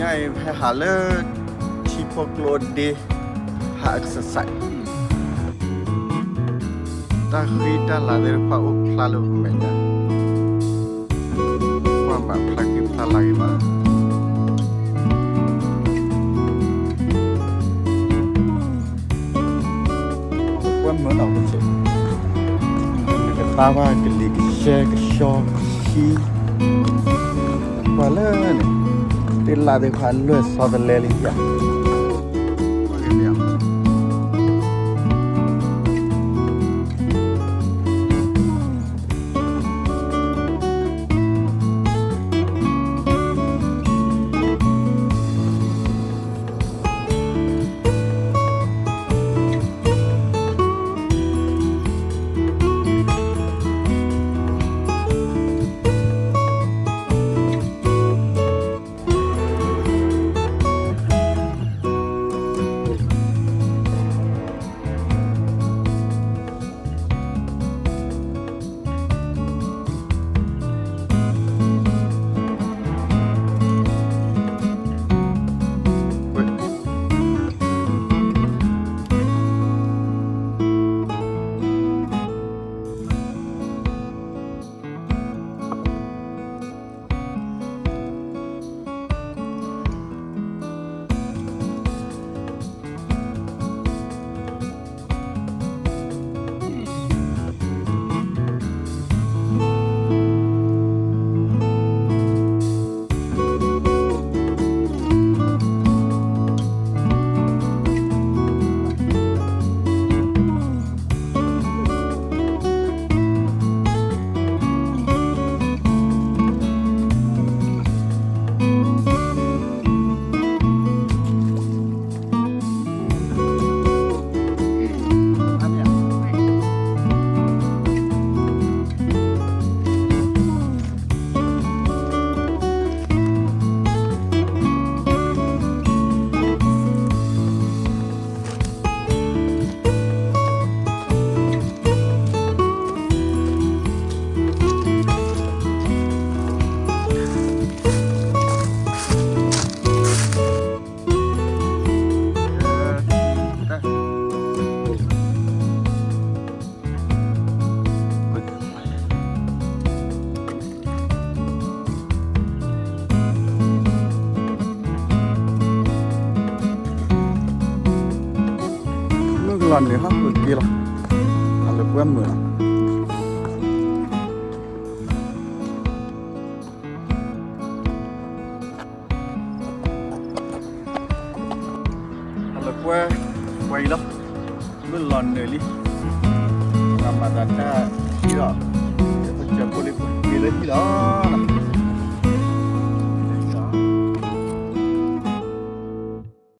ဟဲဟးလၢ ထံဖိကျိဒ့ ဟး exercise တၢ်ဃံတၢ်လၤသ့ၣ်တဖၣ်အိၣ်ဖျါလၢပမဲာ်ညါ, ကွၢ်မၤဖျါဃံဖျါလၤဂ့ၤမး, ကွၢ်မၢနီၤ, ကဘါဘၣ်ကလံၤကဆှဲကဆှီကဆှံ, ကွၢ်လၢန့ၣ် သ့ၣ်လၣ်သ့ၣ်တဖၣ်လွဲၢ်စီတလဲလံဧါ.မုၢ်ကလီၤနုာ်ဟီၣ်ခိၣ်က့လီၤ, ဟးလၢပှၢ်မုာ်လီၤ. ဟးလၢပှၢ်, ပှၢ်အံၤလီၤ, မုၢ်လီၤနုာ်လံ, ပှၤမၤသးတၢ်ထံၣ်ဒီး, ယဖိစၢဖိလံ ပက့ၤလၢဟံၣ်လီၤ.